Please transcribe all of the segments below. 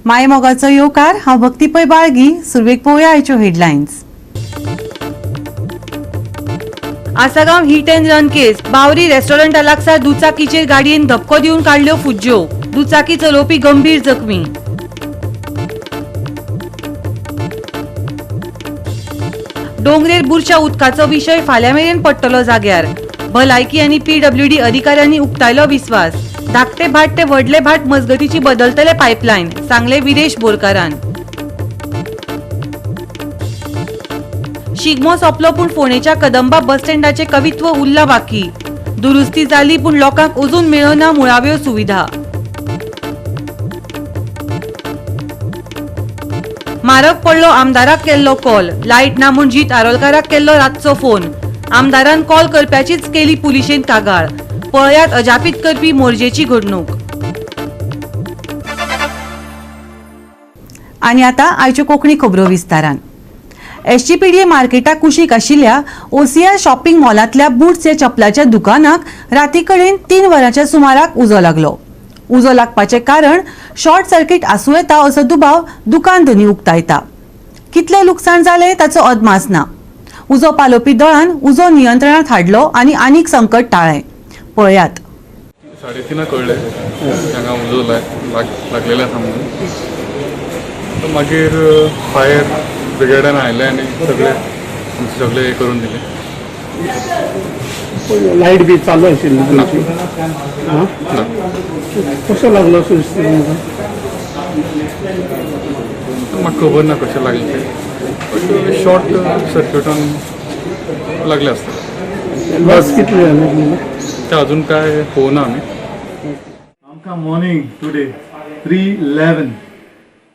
मायमोगाचो येवकार. हांव भक्ती पै बाळगी. सुरवेक पळोवया आयच्यो headlines. Assagao hit and run case. Bawri रेस्टॉरंटा लागसार दुचाकीचेर गाडयेन धपको दिवन काडल्यो फुज्ज्यो. दुचाकी चलोवपी गंभीर जखमी. डोंगरेर बुरशा उदकाचो विशय फाल्यां मेरेन पडटलो जाग्यार. भलायकी आनी पीडब्ल्यूडी अधिकाऱ्यांनी उक्तायलो विस्वास. धाकटे भाट ते व्हडले भाट मजगतीची बदलतले पायपलायन, सांगले विरेश बोरकारान. शिगमो सोंपलो पूण फोंडेच्या कदंबा बस स्टँडाचे कवित्व उरला बाकी. दुरुस्ती जाली पूण लोकांक अजून मेळना मुळाव्यो सुविधा. मारक पडलो आमदाराक केल्लो कॉल. लायट ना म्हूण जीत आरोलकाराक केल्लो रातचो फोन. आमदारान कॉल करप्याचीच केली पुलिशेंत कागाळ. पळयात अजापीत करपी मोरजेची घडणूक. आनी आतां आयच्यो कोंकणी खबरो विस्तारान. एसजीपीडीए मार्केटा कुशीक आशिल्ल्या ओसीआर शॉपिंग मॉलांतल्या बुट्स ह्या चपलाच्या दुकानाक राती कडेन 3 वरांच्या सुमाराक उजो लागलो. उजो लागपाचें कारण शॉर्ट सर्किट आसूं येता असो दुबाव दुकान धनी उक्तायता. कितलें लुकसाण जालें ताचो अदमास ना. उजो पालोवपी दळान उजो नियंत्रणात हाडलो आनी आनीक संकट टाळ्ळें. पळयात. 3:30 कळ्ळें हांगा उजो लागलेले आसा म्हणून. तर मागीर फायर ब्रिगेडान आयले आनी सगळे आमचे सगळे हे करून दिले. लायट बी चालू आशिल्ली तुमची? आं, कसो लागलो असो दिसता तुमकां? म्हाका खबर ना कशें लागलें तें, बट शॉर्ट सर्क्युटान लागलें आसतलें. लॉस कितले जाले तुमकां? तें अजून काय पळोवना आमी. आमकां morning today 3:11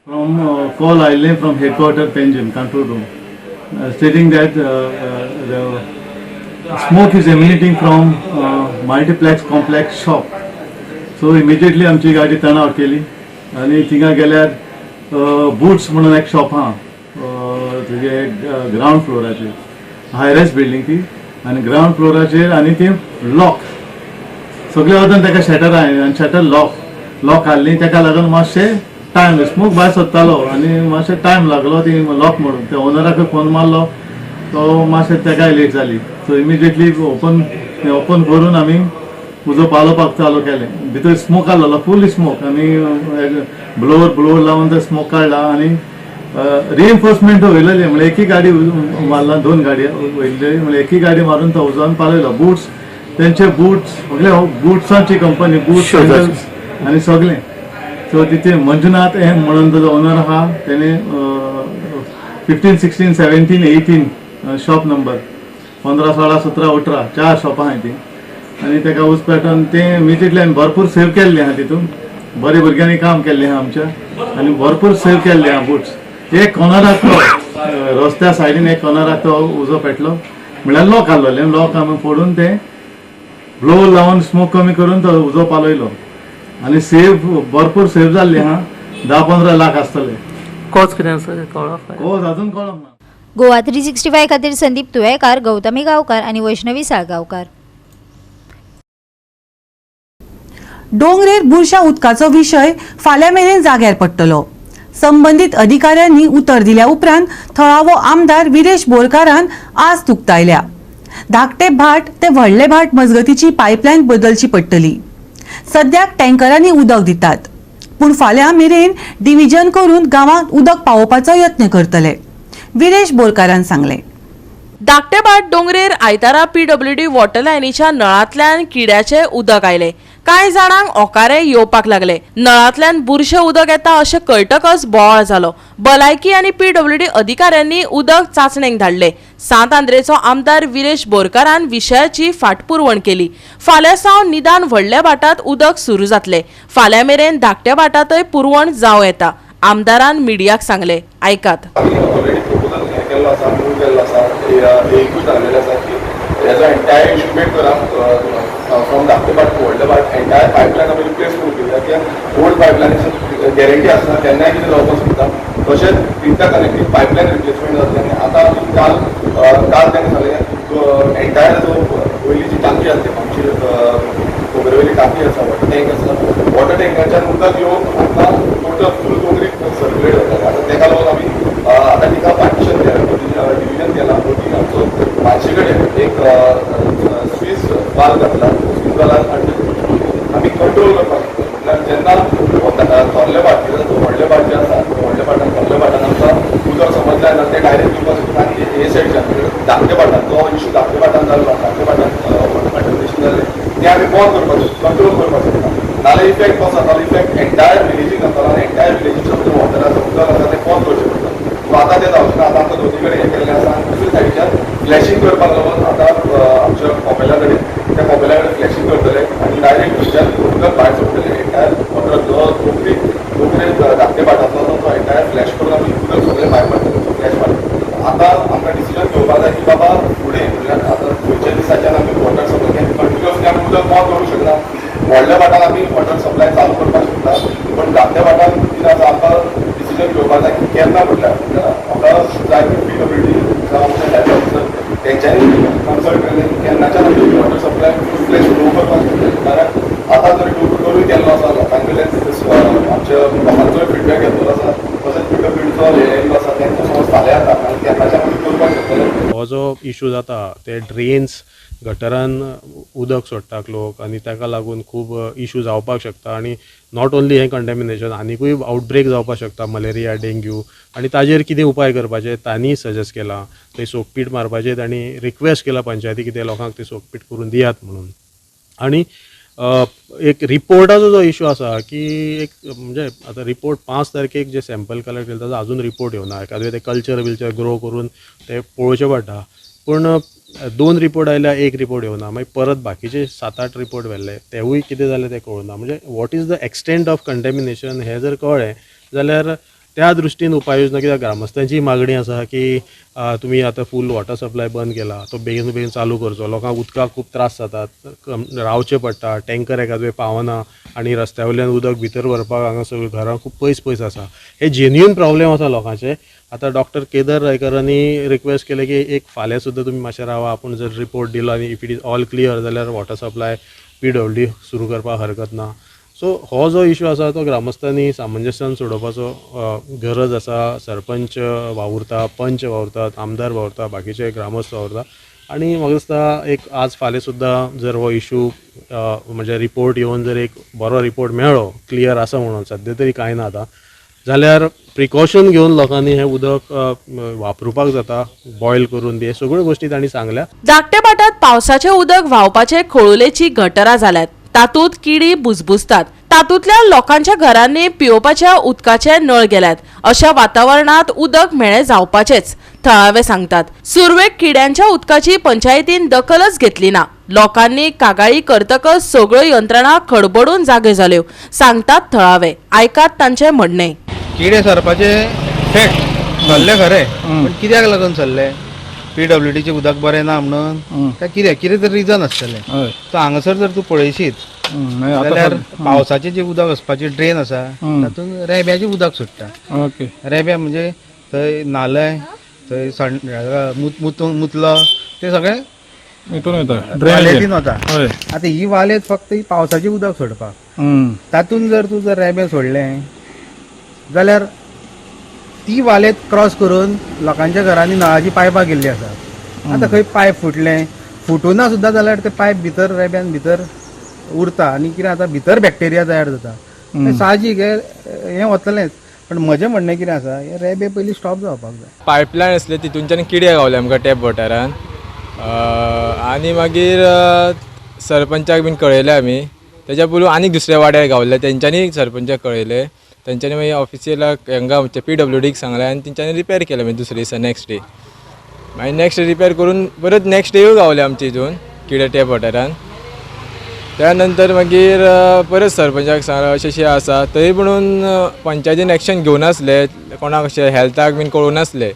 from call आयिल्लें from headquarter Panjim control room stating that the smoke is emanating from multiplex complex shop. So immediately आमची गाडी टर्न आवट केली आनी थिंगा गेल्यार बुट्स म्हणून एक शॉप आहा तुजे ग्रावंड फ्लोराचेर, हायरेस बिल्डींग ती आनी ग्रावंड फ्लोराचेर आनी ती लॉक सगळे वचून ताका शटर आहा आनी शटर लॉक हाडली. ताका लागून मातशें टायम स्मोक भायर सोदतालो आनी मातशें टायम लागलो ती लॉक मोडून. त्या ओनराकूय फोन मारलो, तो मातशें ताकाय लेट जाली. सो इमिजिएटली ओपन करून आमी उजो पालोवपाक चालू केलें. भितर स्मोक आहलोलो, फूल स्मोक. आमी ब्लोवर लावन तो स्मोक काडला आनी रिएन्फोर्समेंट वयलेली, म्हणल्यार एकही गाडी मारला, 2 गाडी वयल्ली, म्हणल्यार एकही गाडी मारून तो उजोन पालयलो. बुट्स तेंचे बुट्स सगळे बुट्सांची कंपनी, बूट्स सँडल्स आनी सगळें. सो तिथे मंजुनाथ एम म्हणून ताजो ओनर आहा, तेणे 15 16 17 18 शॉप नंबर 15 16 17 18 4 शॉपां आहाय ती. आनी ताका उज पेटोवन तें इमिजिएटली आमी भरपूर सेव केल्ले आहा. तितून बरे भुरग्यांनी काम केल्लें आहा आमच्या आनी भरपूर सेव केल्ले आहा बुट्स. एक कॉर्नराक तो रस्त्या सायडीन एक कॉर्नराक तो उजो पेटलो, म्हळ्यार लॉक आहलोलें. लॉक आमी फोडून तें ब्लो लावन स्मोक कमी करून तो उजो पालयलो आनी सेव भरपूर सेव जाल्ली आहा. 10-15 लाख आसतले. कॉज कितें आसा तें कळ्ळो? कॉज अजून कळोंक ना. गोवा 365 खातीर संदीप तुयेकार, गौतमी गांवकार आनी वैष्णवी साळगांवकार. डोंगरेर बुरशा उदकाचो विशय फाल्यां मेरेन जाग्यार पडटलो. संबंदीत अधिकाऱ्यांनी उतर दिल्या उपरांत थळावो आमदार विरेश बोरकारान आज उक्तायल्या. धाकटे भाट ते व्हडले भाट मजगतीची पायपलायन बदलची पडटली. सद्याक टँकरांनी उदक दितात, पूण फाल्यां मेरेन डिव्हिजन करून गांवांत उदक पावोवपाचो यत्न करतले, विरेश बोरकारान सांगलें. धाकटेभाट डोंगरेर आयतारा पीडब्ल्यूडी वॉटर लायनीच्या नळांतल्यान किड्याचें उदक आयलें. कांय जाणांक ओकारे येवपाक लागले. नळांतल्यान बुरशें उदक येता अशें कळटकच बोवाळ जालो. भलायकी आनी पीडब्ल्यूडी अधिकाऱ्यांनी उदक चांचणेक धाडले. सांत आंद्रेचो आमदार विरेश बोरकारान विशयाची फाटपुरवण केली. फाल्यां सावन निदान व्हडल्या भाटांत उदक सुरू जातले. फाल्यां मेरेन धाकट्या भाटांतय पुरवण जावं येता, आमदारान मिडियाक सांगले. आयकात. ऑलरेडी प्रपोजल हें केल्लो आसा, मूव केल्लो आसा, एकूय जाल्लेलें आसा की हेजो एंटायर इश्युमेट करा फ्रॉम धाकटे भाट टू व्हडले भाट. एंटायर पायपलायन आमी रिप्लेस करून दिल्या कित्याक ओल्ड पायपलायनीची गॅरंटी आसना, केन्नाय कितें जावपाक शकता. तशेंच इंटर कनेक्टींग पायपलायन रिप्लेसमेंट जातलें. आनी आतां आमी काल तांणी सांगलें, एंटायर जो वयली जी टांकी आसली आमची, दोंगरेवयली टांकी आसा, वॉटर टँक आसा, वॉटर टँकाच्यान उदक येवन आतां टोटल फूल दोंगरी बोटीन आमचो मातशे कडेन एक स्वीस वाल घातला. स्वीस वालान आमी कंट्रोल करपाक शकता. म्हटल्यार जेन्ना थोरले भाट, व्हडले भाट जे आसा, व्हडल्या भाटान, थोरल्या भाटान आमकां उदक समज जायना, ते डायरेक्ट दिवपाक शकता. आनी हे सायडच्यान धाकटे भाटान जो इशू धाकटे भाटान जाल्लो, धाकटे भाटान कंटेमिनेशन जालें, तें आमी बंद करपाक शकता, कंट्रोल करपाक शकता. नाल्यार इफेक्ट कसो जातालो? इफेक्ट एंटायर विलेजीक जातालो आनी एंटायर विलेजीचो जो वॉटर आसा, उदक आसा, तें बंद करचें पडटा. सो आतां तें जावचें ना. आतां आमकां दोनी कडेन हें केल्लें आसा आनी दुसरे सायडीच्यान फ्लॅशींग करपाक लागून आतां आमच्या कॉपेला कडेन, त्या कॉपेला कडेन फ्लॅशींग करतले आनी डायरेक्ट थंयच्यान उदक भायर सोडटले. एंटायर वॉटर जो दोंगरी दोंगरे धाकटे भाटांतलो आसा, तो एंटायर फ्लॅश करून आमी उदक सगळें भायर पडटलें, फ्लॅश मारतले. आतां आमकां डिसिजन घेवपाक जाय की बाबा फुडें, म्हणल्यार आतां खंयच्या दिसाच्यान आमी वॉटर सप्लाय कंटिन्युअसली आमी उदक बंद करूंक शकना. व्हडल्या भाटान आमी वॉटर सप्लाय चालू करपाक शकता, पूण धाकट्या भाटान कितें आसा, आमकां डिसिजन घेवपाक जाय की केन्ना. म्हणल्यार म्हाका जाय की पीडब्ल्यूडी जावं आमचे हेल्थ ऑफिसर तेंच्यांनी कन्सल्ट केलें की केन्नाच्यान आमी वॉटर सप्लाय फूल फ्लॅज लो करपाक शकता. कारण आतां जर करूय केल्लो आसा, लोकां कडल्यान, आमच्या लोकांचोय फिडबॅक घेतलेलो आसा, तशेंच पीडब्ल्यूडीचो हे येयल्लो आसा, तेंकां समज फाल्यां जाता आनी तेन्नाच्यान आमी करपाक शकतले. हो जो इशू जाता, ते ड्रेन्स गटरान उदक सोडटात लोक आनी ताका लागून खूब इशू जावपाक शकता. आनी not only हें कंटेमिनेशन, आनिकूय आवटब्रेक जावपाक शकता, मलेरिया, डेंग्यू. आनी ताजेर कितें उपाय करपाचे तांणी सजेस्ट केलां. थंय सोकपीट मारपाचें तांणी रिक्वेस्ट केला पंचायती कितें लोकांक ते सोकपीट करून दियात म्हणून. आनी एक रिपोर्टाचो जो इशू आसा की एक म्हणजे आतां रिपोर्ट 5 तारखेक जे सॅम्पल कलेक्ट केले, ताजो अजून रिपोर्ट येवना. एखादे ते कल्चर बिल्चर ग्रो करून ते पळोवचें पडटा, पूण दोन रिपोर्ट आयल्या, एक रिपोर्ट येवना. मागीर परत बाकीचे सात आठ रिपोर्ट व्हेल्ले, तेवूय कितें जालें तें कळूना. म्हणजे what is the extent of contamination हें जर कळ्ळें जाल्यार त्या दृश्टीन उपाय योजना. कित्याक ग्रामस्थांची मागणी आसा की तुमी आतां फूल वॉटर सप्लाय बंद केला, तो बेगीन बेगीन चालू करचो. लोकांक उदकाक खूब त्रास जातात, रावचें पडटा, टँकर एकाद वेळ पावना आनी रस्त्या वयल्यान उदक भितर व्हरपाक हांगा सगळीं घरां खूब पयस पयस आसा. हे जेन्युइन प्रॉब्लेम आसा लोकांचे. आतां डॉक्टर केदार रायकरांनी रिक्वेस्ट केलें की एक फाल्यां सुद्दां तुमी मातशें रावा. आपूण जर रिपोर्ट दिलो आनी if it is all clear जाल्यार वॉटर सप्लाय पीडब्ल्यूडी सुरू करपाक हरकत ना. सो हो जो इशू आसा, तो ग्रामस्थांनी सामंजस्यान सोडोवपाचो गरज आसा. सरपंच वावुरता, पंच वावुरतात, आमदार वावुरता, बाकीचे ग्रामस्थ वावुरता आनी म्हाका दिसता एक आज फाल्यां सुद्दां जर हो इशू म्हणजे रिपोर्ट येवन जर एक बरो रिपोर्ट मेळ्ळो, क्लियर आसा म्हणून, सद्या तरी कांय ना आतां, जाल्यार प्रिकॉशन घेवन लोकांनी हें उदक वापरुपाक जाता, बॉयल करून बी, हे सगळ्यो गोश्टी तांणी सांगल्या. धाकटे भाटात पावसाचें उदक व्हांवपाचे खळुलेची गटरां जाल्यात. तातूंत किडी बुजबुजतात. तातूंतल्या लोकांच्या घरांनी पिवपाच्या उदकाचे नळ गेल्यात. अशा वातावरणात उदक म्हेळें जावपाचेच, थळावे सांगतात. सुरवेक किड्यांच्या उदकाची पंचायतीन दखलच घेतली ना. लोकांनी कागाळी करतकच सगळ्यो यंत्रणा खडबडून जागे जाल्यो, सांगतात थळावे. आयकात तांचे म्हणणे. किडे सरपाचे फॅक्ट सरले खरें, पण कित्याक लागून सरले? पीडब्ल्यूडीचें उदक बरें ना म्हणून काय कितें? कितें तरी रिजन आसतलें. सो हांगासर जर तूं पळयशीत जाल्यार पावसाचें जें उदक वचपाची ड्रेन आसा, तातूंत रेब्याचें उदक सुट्टा. रेबे म्हणजे थंय न्हाले, थंय सण मुतलो, ते सगळें हितून वयता. वालेतीन वता. आतां ही वालेत फक्त ही पावसाचें उदक सोडपाक. तातूंत जर तूं जर रेबे सोडलें जाल्यार ती वालेत क्रॉस करून लोकांच्या घरांनी नळाची पायपां गेल्ली आसात. आतां खंय पायप फुटलें, फुटूना सुद्दां जाल्यार ते पायप भितर रेब्यान भितर उरता आनी कितें जाता, भितर बॅक्टेरिया तयार जाता. तें साहजीक हें हें वतलेंच. पण म्हजें म्हणणें कितें आसा, हे रेबे पयलीं स्टॉप जावपाक जाय. पायपलायन आसले, तितूनच्यान किडे गावले आमकां टॅप वॉटरान. आनी मागीर सरपंचाक बीन कळयलें आमी. तेज्या पयलू आनीक दुसऱ्या वाड्यार गावले, तेंच्यांनी सरपंचाक कळयलें. तेंच्यांनी मागीर ऑफिशियलाक हांगा आमच्या पीडब्ल्यूडीक सांगलें आनी तेंच्यांनी रिपेर केलें मागीर दुसरे दिसा, नेक्स्ट डे. मागीर नेक्स्ट डे रिपेर करून परत नेक्स्ट डेयूय गावले आमच्या हितून किडे टॅप वॉटरान. त्या नंतर मागीर परत सरपंचाक सांगलें, अशें अशें आसा. तरी पुणून पंचायतीन एक्शन घेवनासले, कोणाक अशें हेल्थाक बीन कळूं नासलें.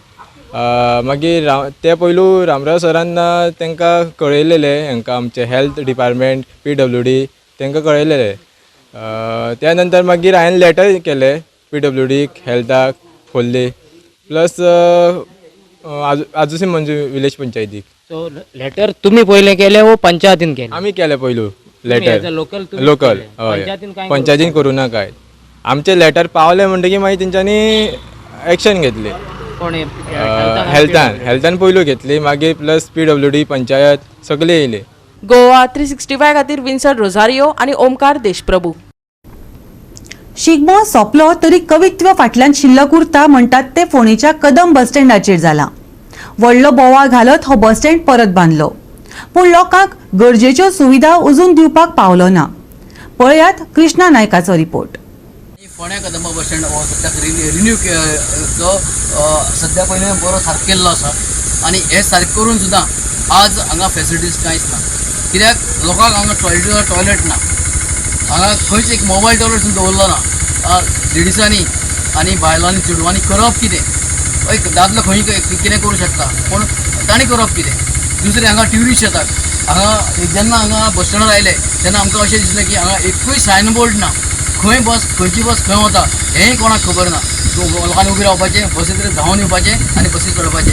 मागीर ते पयलू रामराव सरान तांकां कळयलेलें, हांकां आमचे हेल्थ डिपार्टमेंट, पीडब्ल्यूडी, तांकां कळयलेलें. त्या नंतर मागीर हांवें लेटर केलें पीडब्ल्यूडीक, हेल्थाक, खोर्ले प्लस आजुसी मंजू विलेज पंचायतीक. सो लेटर तुम्ही पयलें केलें वो पंचायतीन केलें? आमी केलें पयलू लेटर. लोकल? लोकल. पंचायतीन हय. कांय? पंचायतीन करूं ना काय. आमचे लेटर पावले म्हणटकीर मागीर तेंच्यांनी एक्शन घेतली. कोण? हेल्थान हेल्थान पयलू घेतली, मागीर प्लस PWD panchayat सगळे येयले. गोवा 365 खातीर विन्सन रोझारियो आनी ओमकार देशप्रभू. शिगमो सोंपलो तरी कवित्व फाटल्यान शिल्लक उरता म्हणटात ते फोंडेच्या कदम बस स्टँडाचेर जाला. व्हडलो बोवाळ घालत हो बस स्टँड परत बांदलो, पूण लोकांक गरजेच्यो सुविधा अजून दिवपाक पावलो ना. पळयात कृष्णा नायकाचो रिपोर्ट. फोंड्या कदंबा बस स्टँड हो सद्याक रिन्यू जो सद्या पयलीं बरो सारको केल्लो आसा आनी हे सारकें करून सुद्दां आज हांगा फेसिलिटीज कांयच ना. कित्याक लोकांक हांगा टॉयलेट टॉयलेट ना, हांगा खंयच एक मोबायल टॉयलेट सुद्दां दवरलो ना. लेडिसांनी आनी बायलांनी चेडवांनी करप कितें? एक दादलो खंय कितें करूं शकता, पूण ताणें करप कितें? दुसरें हांगा ट्युरिस्ट येतात, हांगा जेन्ना हांगा बस स्टँडार आयले तेन्ना आमकां अशें दिसलें की हांगा एकूय सायन बोर्ड ना, खंय बस खंयची बस खंय वता हेंय कोणाक खबर ना. लोकांनी उबी रावपाचें, बसींत धांवन येवपाचें आनी बसीर चडपाचें.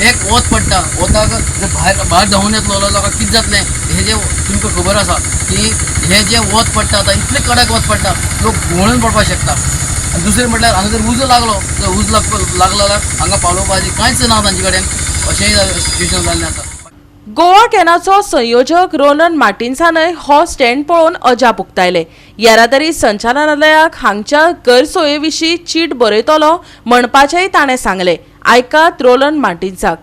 एक वत पडटा, वताक जर भायर भायर धांवन येतलो जाल्यार लोकांक कितें जातलें हें जें तुमकां खबर आसा की हें जें वत पडटा आतां इतलें कडक वत पडटा, लोक घुंवळून पडपाक शकता. आनी दुसरें म्हटल्यार हांगा जर उजो लागलो तर उजो लागलो जाल्यार हांगा पालोवपाचें कांयच ना तांचे कडेन, अशेंय सिट्युएशन जाल्लें आसा. गोवा कॅनाचो संयोजक रोनन मार्टिन्सानय हो स्टँड पळोवन अजाप उक्तायले. येरादारी संचालनालयाक हांगच्या गैरसोये विशीं चीट बरयतलो म्हणपाचेंय ताणें सांगलें. आयकात रोलन मार्टिन्साक.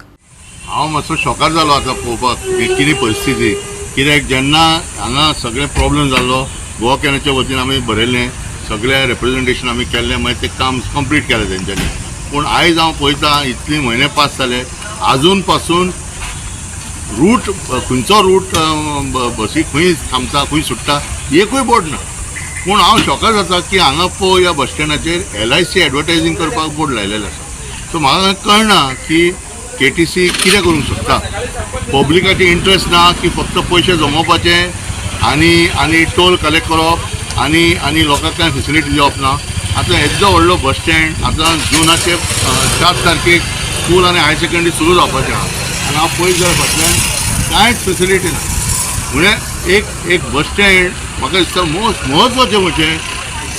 हांव मातसो शॉकार जालो आतां पळोवपाक कितें परिस्थिती, कित्याक जेन्ना हांगा सगळें प्रॉब्लम जाल्लो गोवा कॅनाच्या वतीन आमी बरयलें, सगळें रिप्रेझेंटेशन आमी केल्लें, मागीर तें काम कंप्लीट केलें तेंच्यांनी. पूण आयज हांव पळयता इतले म्हयने पास जाले, आजून पासून रूट खंयचो रूट बसी खंय थांबता खंय सुट्टा एकूय बोर्ड ना. पूण हांव शॉकार जाता की हांगा पळोवया बस स्टँडाचेर LIC advertising करपाक बोर्ड लायलेलो आसा. सो म्हाका कळना की KTC कितें करूंक शकता. पब्लिकाचे इंट्रस्ट ना की फक्त पयशे जमोवपाचे आनी आनी टोल कलेक्ट करप आनी आनी लोकांक कांय फेसिलिटी दिवप ना. आतां येदो व्हडलो बस स्टँड आतां जुनाचे 7 तारखेक स्कूल आनी हायर सेकंडरी सुरू जावपाचें आहा आनी हांव पळयत जाल्यार फाटल्यान कांयच फेसिलिटी ना. म्हणजे एक एक बस स्टँड म्हाका दिसता मोस्ट म्हत्वाचें म्हणजे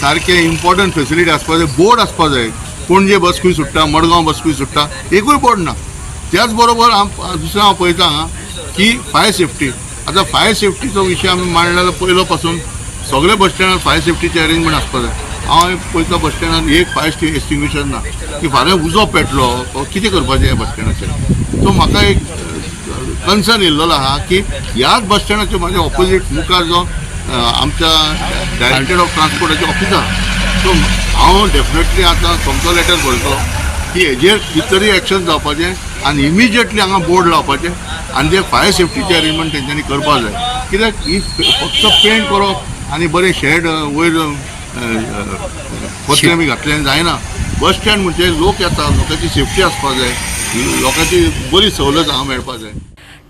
सारकें इम्पॉर्टंट फेसिलिटी आसपा जाय, बोर्ड आसपा जाय. पणजे बस खंय सुट्टा, मडगांव बस खंय सुट्टा, एकूय बोर्ड ना. त्याच बरोबर हांव दुसरें हांव पळयता की फायर सेफ्टी, आतां फायर सेफ्टीचो विशय आमी मांडला जाल्यार पयलो पासून सगळे बस स्टँडार फायर सेफ्टीचे अरेंजमेंट आसपा जाय. हांव पळयता बस स्टँडार एक फायर एक्सटिंग्विशर ना की फाल्यां उजो पेटलो कितें करपाचें ह्या बस स्टँडाचेर. सो म्हाका एक कन्सर्न येयल्लो आहा की ह्याच बस स्टँडाचे म्हाज्या ऑपोजीट मुखार जो आमच्या डायरेक्टर ऑफ ट्रान्सपोर्टाचे ऑफीस आहा, सो हांव डेफिनेटली आतां सोमतो लेटर बरयतलो की हेजेर कितें तरी एक्शन जावपाचें आनी इमिजिएटली हांगा बोर्ड लावपाचें आनी जे फायर सेफ्टीचें अरेंजमेंट तेंच्यांनी करपाक जाय. कित्याक ही फक्त पेंट करप आनी बरें शेड वयर पत्रे आमी घातले जायना. बस स्टँड म्हणजे लोक येता, लोकांची सेफ्टी आसपाक जाय, लोकांची बरी सवलत हांगा मेळपाक जाय.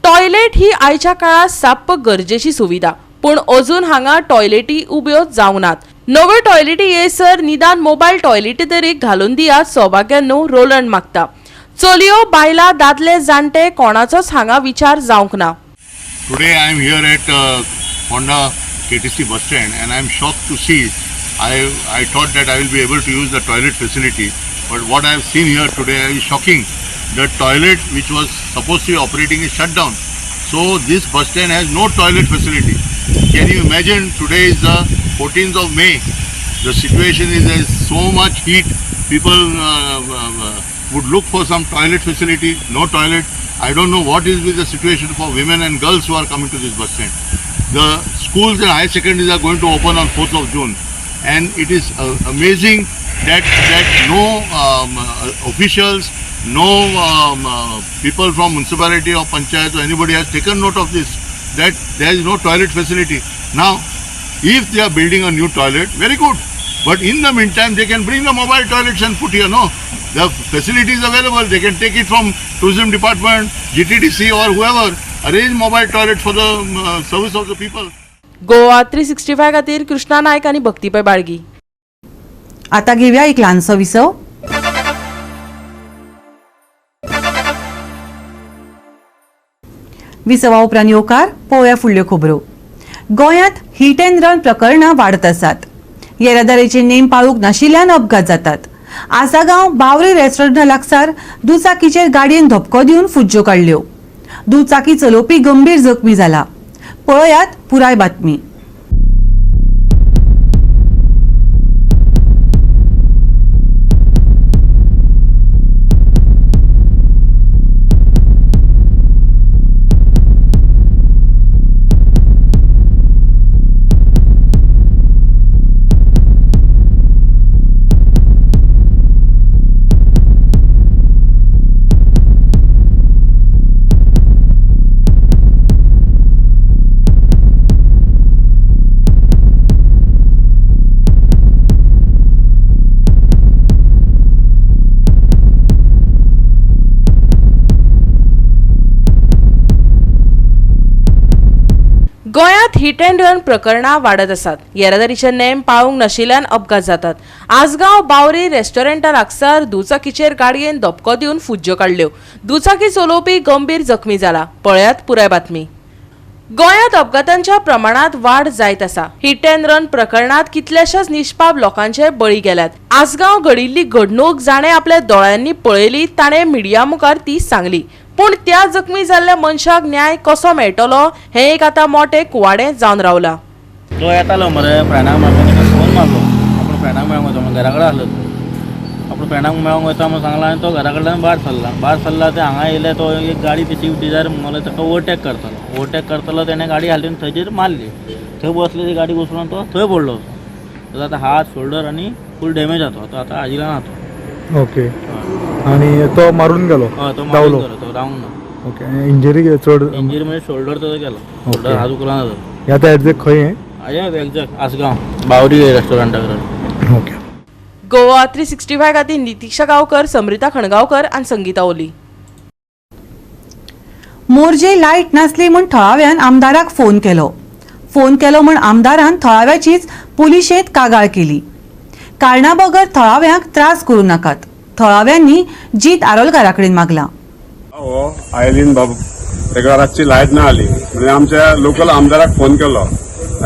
टॉयलेट ही आयच्या काळात साप्प गरजेची सुविधा, पूण अजून हांगा टॉयलेटी उब्यो जावंक नात. नव्यो टॉयलेटी येयसर निदान मोबायल टॉयलेटी तरी घालून दियात सौभाग्यानो रोलंड मागता. चलयो बायलां दादले जाणटे कोणाचोच हांगा विचार जावंक ना. Today I am here at Ponda KTC bus stand and I am shocked to see. I thought that I will be able to use the toilet facility, but what I have seen here today is shocking. The toilet which was supposed to be operating is shut down. So this bus stand has no toilet facility. Can you imagine? Today is the 14th of May. The situation is there is so much heat. People would look for some toilet facility. No toilet. I don't know what is with the situation for women and girls who are coming to this bus stand. The schools and higher secondaries are going to open on 4th of June, and it is amazing that no officials, no people from municipality or panchayat or anybody has taken note of this, that there is no toilet facility. Now, if they are building a new toilet, very good. But in the meantime, they can bring the mobile toilets and put here, no? The facility is available. They can take it from tourism department, GTDC or whoever. Arrange mobile toilet for the service of the people. Goa 365 खातीर कृष्णा नायक आनी भक्तीपै बाळगी. आता घेऊया एक ल्हानसो विसव. विसवा उपरांत येवकार पळोवया फुडल्यो खबरो. गोंयांत हिट अँड रन प्रकरणां वाडत आसात. येरादारीचे नेम पाळूंक नाशिल्ल्यान अपघात जातात. आसागांव बावरी रेस्टॉरंटा लागसार दुचाकीचेर गाडयेन धपको दिवन फुज्ज्यो काडल्यो. दुचाकी चलोवपी गंभीर जखमी जाला. पळयात पुराय बातमी. गोंयांत हिट अँड रन प्रकरणां वाडत आसात. येरादारीचे नेम पाळूंक नाशिल्ल्यान अपघात जातात. आसगांव बावरी रेस्टॉरंटा लागसार दुचाकीचेर गाडयेन धपको दिवन फुज्ज्यो काडल्यो. दुचाकी चलोवपी गंभीर जखमी जाला. पळयात पुराय बातमी. गोंयांत अपघातांच्या प्रमाणांत वाड जायत आसा. हिट अँड रन प्रकरणांत कितल्याशाच निष्पाप लोकांचे बळी गेल्यात. आसगांव घडिल्ली घडणूक जाणें आपल्या दोळ्यांनी पळयली ताणें मिडिया मुखार ती सांगली. पूण त्या जखमी जाल्ल्या मनशाक न्याय कसो मेळटलो हें एक आतां मोटें कुवाडें जावन रावलां. तो येतालो मरे फ्रेंडाक मेळपाक, ताका फोन मारलो आपूण फ्रेंडाक मेळोंक वता म्हणून. घरा कडेन आसलो तो, आपूण फ्रेंडाक मेळोंक वता म्हणून सांगला आनी तो घरा कडल्यान भायर सरला. भायर सरला ते हांगा येयले, तो एक गाडी ती स्विफ्ट डिजायर म्हणलो ताका ओवरटेक करतालो. ओवरटेक करतालो तेणें गाडी हाडली थंयचेर मारली. थंय बसली ती गाडी घुसळून तो थंय पडलो. तो आतां हात शोल्डर आनी फूल डॅमेज जातो. तो आतां आजिलान आहा. ओके, आनी तो मारून गेलो? हय, तो मारून गेलो, तो रावंक ना. ओके, इंजरी चड? इंजरी म्हणजे शोल्डर तो गेलो, शोल्डर हात उखलाना तो. आतां एग्जॅक्ट खंय हें? एग्जॅक्ट आसगांव बावरी रेस्टॉरंटा कडेन. ओके. गोवा 365 खातीर नितीक्षा गांवकर, समृता खणगांवकर आनी संगीता ओली. मोरजे लायट नासली म्हूण थळाव्यान आमदाराक फोन केलो. फोन केलो म्हूण आमदारान थळाव्याचीच पुलिशेंत कागाळ केली. कारणा बगर थळाव्यांक त्रास करूं नाकात, थळाव्यांनी जीत आरोलकारा कडेन मागला. हो आयलीन बाबू ताका रातची लायट ना आली म्हणजे आमच्या लोकल आमदाराक फोन केलो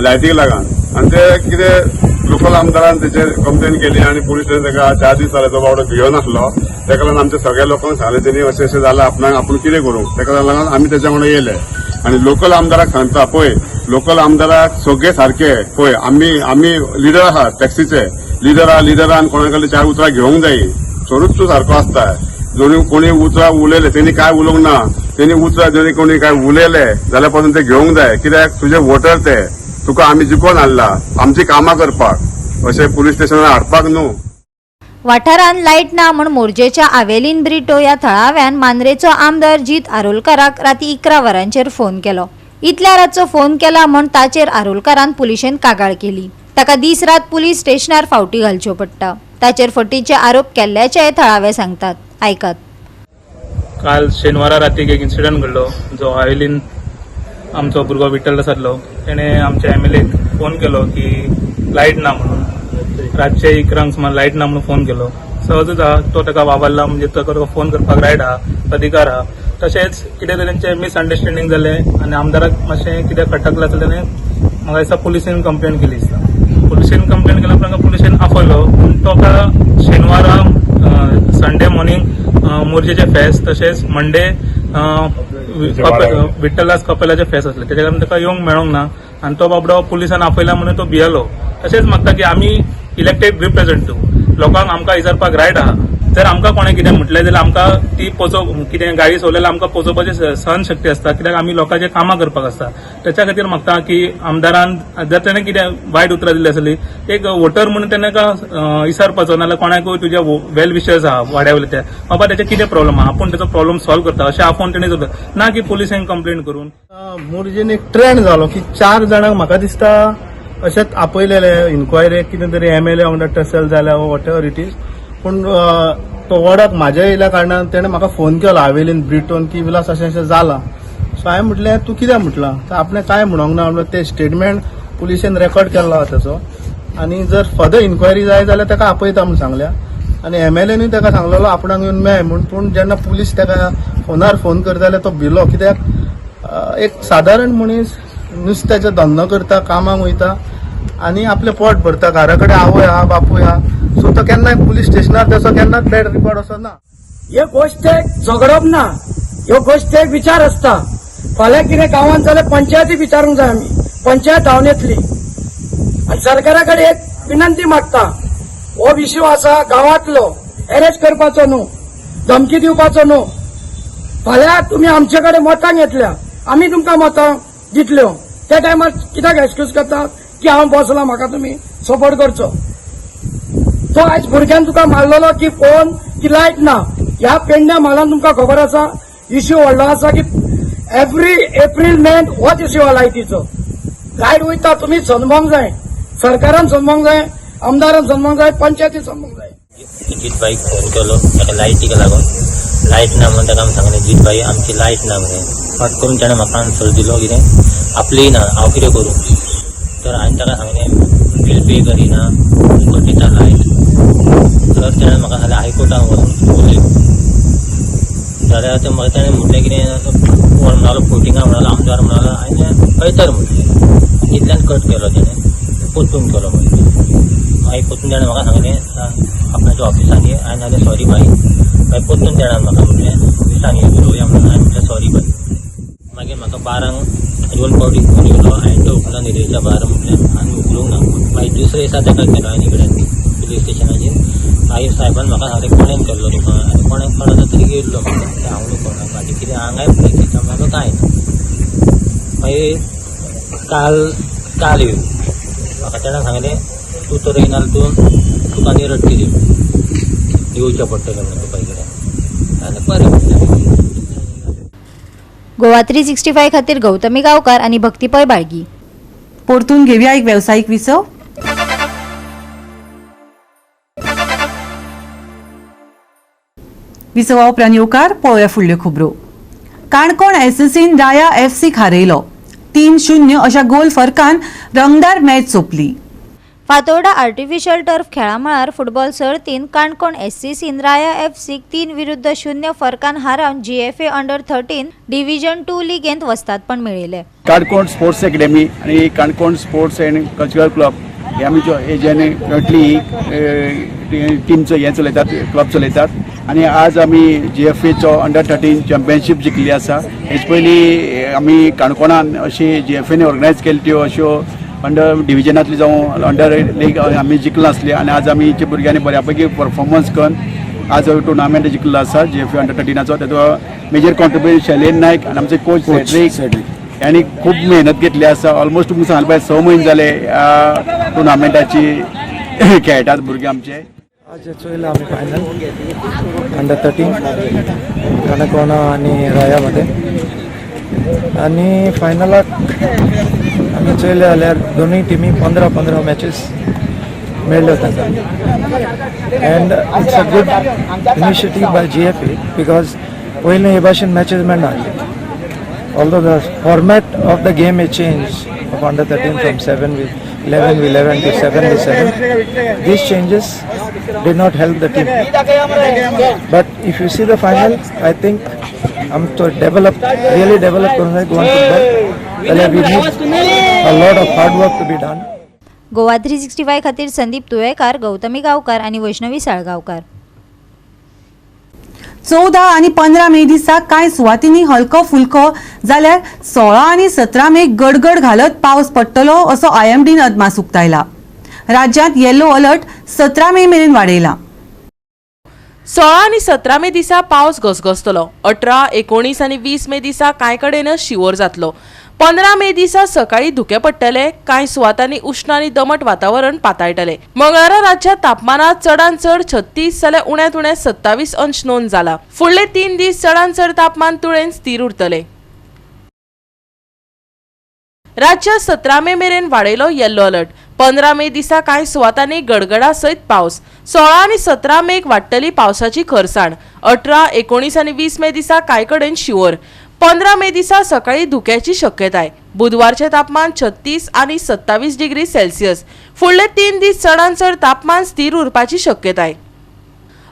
लायटीक लागून, आनी ते कितें लोकल आमदारान तेचेर कंप्लेन केली आनी पुलीस स्टेशन ताका 4 दीस जाले तो बावडो भियो नासलो. ताका लागून आमच्या सगळ्या लोकांक सांगलें तेणी अशें अशें जालां, आपणाक आपूण कितें करूं, ताका लागून आमी तेच्या वांगडा येयले. आनी लोकल आमदाराक सांगता पळय, लोकल आमदाराक सगळे सारके पळय, आमी आमी लिडर आहात, टॅक्सीचे लिडर आहा, लिडरान कोणा कडले 4 उतरां घेवंक जाय. चडूच तूं सारको आसता. जोणी कोणी उतरां उलयले तेणी कांय उलोवंक ना, तेणी उतरां जरी कोणी कांय उलयले जाल्यार पासून ते घेवंक जाय, कित्याक तुजे वोटर ते, तुका आमी जिखोवन हाडला आमची कामां करपाक, अशें पुलीस स्टेशनार हाडपाक न्हू. वाठारांत लायट ना म्हूण मोरजेच्या आवेलीन ब्रिटो ह्या थळाव्यान मांद्रेचो आमदार जीत आरोलकाराक राती 11 वरांचेर फोन केलो. इतल्या रातचो फोन केला म्हूण ताचेर आरोलकारान पुलिशेन कागाळ केली. ताका दीस रात पुलीस स्टेशनार फावटी घालच्यो पडटा. ताचेर फटीचे आरोप केल्ल्याचेय थळावे सांगतात. आयकात. काल शेनवारा रातीक एक इन्सिडंट घडलो, जो आवेलीन आमचो भुरगो विठ्ठल आसलो तेणें आमच्या एमएलएक फोन केलो की लायट ना म्हणून. रातचे 11 सुमार लायट ना म्हणून फोन केलो. सहजच आहा तो ताका वावरला, म्हणजे ताका फोन करपाक रायट आहा, अधिकार आहा. तशेंच कितें तरी तेंचें मिसअंडरस्टँडींग जालें आनी आमदाराक मातशें कितें खटकलें आसलें, तेणें म्हाका दिसता पुलिसेन कंप्लेन केली दिसता. पुलिसेन कंप्लेन केल्या उपरांत पुलिसेन आपयलो, पूण तो शेनवारा संडे मॉर्निंग मोरजेचे फेस्त तशेंच मंडे विठ्ठलदास कपेलाचे फेस्त आसले, तेच्या कारण ताका येवंक मेळोंक ना आनी तो बाबडो पुलिसान आपयला म्हणून तो भियेलो. तशेंच म्हाका की आमी इलेक्टेड रिप्रेझेंटेटिव्ह लोकांक आमकां विचारपाक रायट आहा. जर आमकां कोणें कितें म्हटलें जाल्यार आमकां ती कितें गाडी सोडल्यार आमकां पोचोवपाची सहनशक्ती आसता, कित्याक आमी लोकांचें कामां करपाक आसता. तेच्या खातीर म्हाका की आमदारान जर तेणें कितें वायट उतरां दिल्ली आसली एक वोटर म्हणून तेणें विचारपाचो, नाजाल्यार कोणाकूय तुज्या वेल विशर्स आहा वाड्या वयले ते बाबा तेचे कितें प्रॉब्लम आहा, आपूण तेचो प्रॉब्लम सॉल्व करता अशें आपोवन तेणें करता, ना की पुलिसेन कंप्लेन करून. मोरजेन एक ट्रेंड जालो की 4 जाणांक म्हाका दिसता अशेंच आपयलेले इन्क्वायरीक कितें तरी एमएलए वांगडा टसल जाल्या what ever it is. पूण तो वडक म्हाज्या येयल्या कारणान तेणें म्हाका फोन केलो आवेलीन ब्रिटोन की विलास अशें अशें जालां. सो हांवें म्हटलें तूं कितें म्हटलां, तर आपणें कांय म्हणोंक ना म्हणल्यार तें स्टेटमेंट पुलिशेन रेकॉर्ड केल्लो आहा तेचो, आनी जर फर्दर इन्क्वायरी जाय जाल्यार ताका आपयता म्हूण सांगल्या. आनी एमएलएनूय ताका सांगलेलो आपणाक येवन मेळ म्हूण, पूण जेन्ना पुलीस ताका फोनार फोन करताले तो भिलो, कित्याक एक सादारण मनीस नुस्त्याचो धंदो करता, कामाक वयता आनी आपलें पोट भरता, घरा कडेन आवय आहा बापूय आहा. सो तो केन्नाय पुलीस स्टेशनार तसो केन्नाच बॅड रिपोर्ट असो ना. हे गोश्टेक झगडप ना, ह्यो गोश्टेक विचार आसता. फाल्यां कितें गांवांत जाल्यार पंचायती विचारूंक जाय, आमी पंचायत धांवन येतली. आनी सरकारा कडेन एक विनंती मागता, हो इश्यू आसा गांवांतलो, अरेस्ट करपाचो न्हू, धमकी दिवपाचो न्हू. फाल्यां तुमी आमचे कडेन मतां घेतल्या, आमी तुमकां मतां दितल्यो, त्या टायमार कित्याक एक्सक्यूज करतात की हांव बसला, म्हाका तुमी सपोर्ट करचो. तो आयज भुरग्यान तुका मारलेलो की फोन की लायट ना. ह्या पेडण्या म्हालान तुमकां खबर आसा इश्यू व्हडलो आसा की एवरी एप्रील मेन होच इश्यू लायटीचो. लायट वयता, तुमी समजोंक जाय, सरकारान समजोंक जाय, आमदारान समजोंक जाय, पंचायती समजोंक जाय. जीत भाईक फोन केलो ताका लायटीक लागून, लायट ना म्हणून ताका आमी सांगलें जीत भाई आमची लायट ना मरे. फट करून ताणें म्हाका आन्सर दिलो कितें आपली ना, हांव कितें करूं. तर हांवें ताका सांगलें बील पे करिना कट दिता लायट. तर ताणें म्हाका सांगलें हायकोर्टान वचून उलय. जाल्यार तें म्हाका ताणें म्हटलें कितें कोण म्हणालो फोटिंगा म्हणालो आमदार म्हणालो, हांवें हय तर म्हटलें. तितल्यान कट केलो ताणें, परतून केलो. मागीर परतून ताणें म्हाका सांगलें आपणाच्या ऑफिसान ये. हांवें सांगलें सॉरी बाई. मागीर परतून ताणें म्हाका म्हटलें ऑफिसान ये उलोवया म्हणून. हांवें म्हटलें सॉरी बाई. मागीर म्हाका 12 दोन फावटी फोन येयलो, हांवें तो उखलून निदेच्या 12 म्हटलें आनी उखलूंक ना. मागीर दुसरे दिसा ताका केलो हांवें इकडेन पुलीस स्टेशनाचेर. मागीर सायबान म्हाका सांगलें कोणेन केल्लो तुका आनी कोणें कोणाचो तरी येयल्लो म्हाका हांव न्हू कोणा फाटीं कितें हांगाय पुलीस म्हाका कांय ना. मागीर काल येवन म्हाका ताणें सांगलें तूं तर येयना तूं तुका आनी रडटली येवचें पडटलें म्हणून तुका इकडेन. आनी बरें म्हटलें. गोवा 365 खातीर गौतमी गांवकार आनी भक्ती पै बाळगी. परतून घेवया एक वेवसायीक विसव. विसवा उपरांत येवकार पळोवया फुडल्यो खबरो. काणकोण एसएससीन राया एफसीक हारयलो, 3-0 अशा गोल फरकान रंगदार मॅच सोंपली. फातोर्डा आर्टिफिशियल टर्फ खेळामळार फुटबॉल सर्तीन काणकोण एससीसीन राया एफसीक 3-0 फरकान हारावन जीएफए अंडर 13 डिव्हिजन 2 लिगेंत वस्तादपण मेळयलें. काणकोण स्पोर्ट्स अकॅडमी आनी Canacona sports and cultural club हे आमी हेज्यान जॉयंटली टीमचो हें चलयतात, क्लब चलयतात. आनी आज आमी जीएफएचो अंडर 13 चॅम्पियनशीप जिखली आसा. हेजे पयलीं आमी काणकोणान अशी जीएफएन ऑर्गनायज केल्ली त्यो अश्यो अंडर डिविजनांतली जावं अंडर लीग आमी जिखला आसली. आनी आज आमी भुरग्यांनी बऱ्या पैकी परफॉर्मन्स करून आज टुर्नामेंट जिखलो आसा जीएफए अंडर 13चो. तातूंत मेजर कॉन्ट्रिब्युशन शैलेन नायक आनी आमचे कोच सेड्रीक यांनी खूब मेहनत घेतली आसा. ऑलमोस्ट तुमकां सांगले पाय 6 म्हयने जाले ह्या टुर्नामेंटाची खेळटात भुरगे आमचे. आज चोयला आमी फायनल अंडर 13 काणकोणा आनी रायामध्ये, आनी फायनलाक आमी चोयले जाल्यार दोनूय टिमी 15-15 मॅचीस मेळ्ळ्यो तांकां. And it's a good initiative by GFA because पयलीं हे भाशेन matches मेळनासल्यो. Although the format of the game is changed of under 13 from 7 with 11 v 11 to 7 v 7, these changes did not help the team. But if you see the final, I think I'm to develop, really develop करूंक जाय Goan football जाल्यार we need a lot of hard work to be done. Goa 365 खातीर संदीप तुयेकार, गौतमी गांवकार आनी वैष्णवी साळगांवकार. 14 आनी 15 मे दिसा कांय सुवातींनी हलको फुलको जाल्यार 16 आनी 17 मे गडगड घालत पावस पडटलो असो आयएमडीन अदमास उक्तायला. राज्यांत येलो अलर्ट 17 मे मेरेन वाडयला. 16 आनी 17 मे दिसा पावस घसघसतलो. 18, 19 आनी 20 मे दिसा कांय कडेन शिंवोर जातलो. 15 मे दिसा सकाळी धुकें पडटले. कांय सुवातांनी उश्ण आनी दमट वातावरण पाताळटले. मंगळारा राज्यांत तापमानात चडान चड 36 जाल्यार उण्यांत उणें 27 अंश नोंद जाला. फुडले 3 दीस चडान चड तापमान तुळेन स्थिर उरतले. राज्यात 17 मे मेरेन वाडयलो येल्लो अलर्ट. 15 मे दिसा कांय सुवातांनी गडगडा सयत पावस. 16 आनी 17 मेक वाडटली पावसाची खरसाण. 18, 19 आनी 20 मे दिसा कांय कडेन शिंवोर. 15 मे दिसा सकाळी धुक्याची शक्यताय. बुधवारचें तापमान 36 आनी 27 डिग्री सेल्सियस. फुडले 3 दीस चडान चड तापमान स्थिर उरपाची शक्यताय.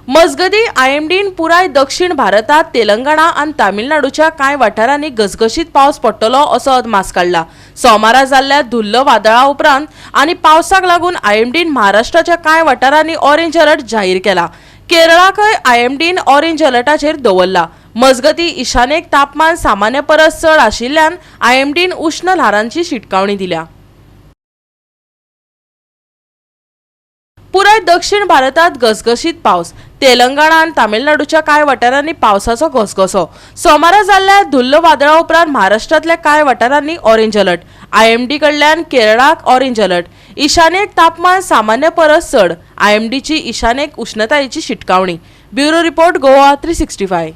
मजगतीं, आयएमडीन पुराय दक्षिण भारतांत, तेलंगणा आनी तामिळनाडूच्या कांय वाठारांनी घसघशीत पावस पडटलो असो अदमास काडला. सोमारा जाल्ल्या धुल्ल वादळा उपरांत आनी पावसाक लागून आयएमडीन महाराष्ट्राच्या कांय वाठारांनी ऑरेंज अलर्ट जाहीर केला. केरळाकय आयएमडीन ऑरेंज अलर्टाचेर दवरला. मजगतीं, ईशान्येक तापमान सामान्य परस चड आशिल्ल्यान आयएमडीन उश्ण ल्हारांची शिटकावणी दिल्या. पुराय दक्षिण भारतांत घसघशीत पावस. तेलंगणा आनी तामिळनाडूच्या कांय वाठारांनी पावसाचो घसघसो. सोमारा जाल्ल्या धुल्ल वादळा उपरांत महाराष्ट्रांतल्या कांय वाठारांनी ऑरेंज अलर्ट. आयएमडी कडल्यान केरळाक ऑरेंज अलर्ट. ईशान्येक तापमान सामान्य परस चड. आयएमडीची ईशान्येक उश्णतायेची शिटकावणी. Bureau report, Goa 365.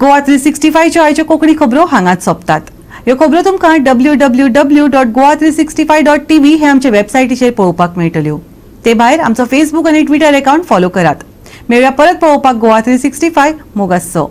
Goa 365च्यो आयच्यो कोंकणी खबरो हांगाच सोंपतात. ह्यो खबरो तुमकां www.goa365.tv हे आमचे वेबसायटीचेर पळोवपाक मेळटल्यो. ते भायर आमचो फेसबूक आनी ट्विटर अकाउंट फॉलो करात. मेळया परत पळोवपाक गोवा 365. मोगासो.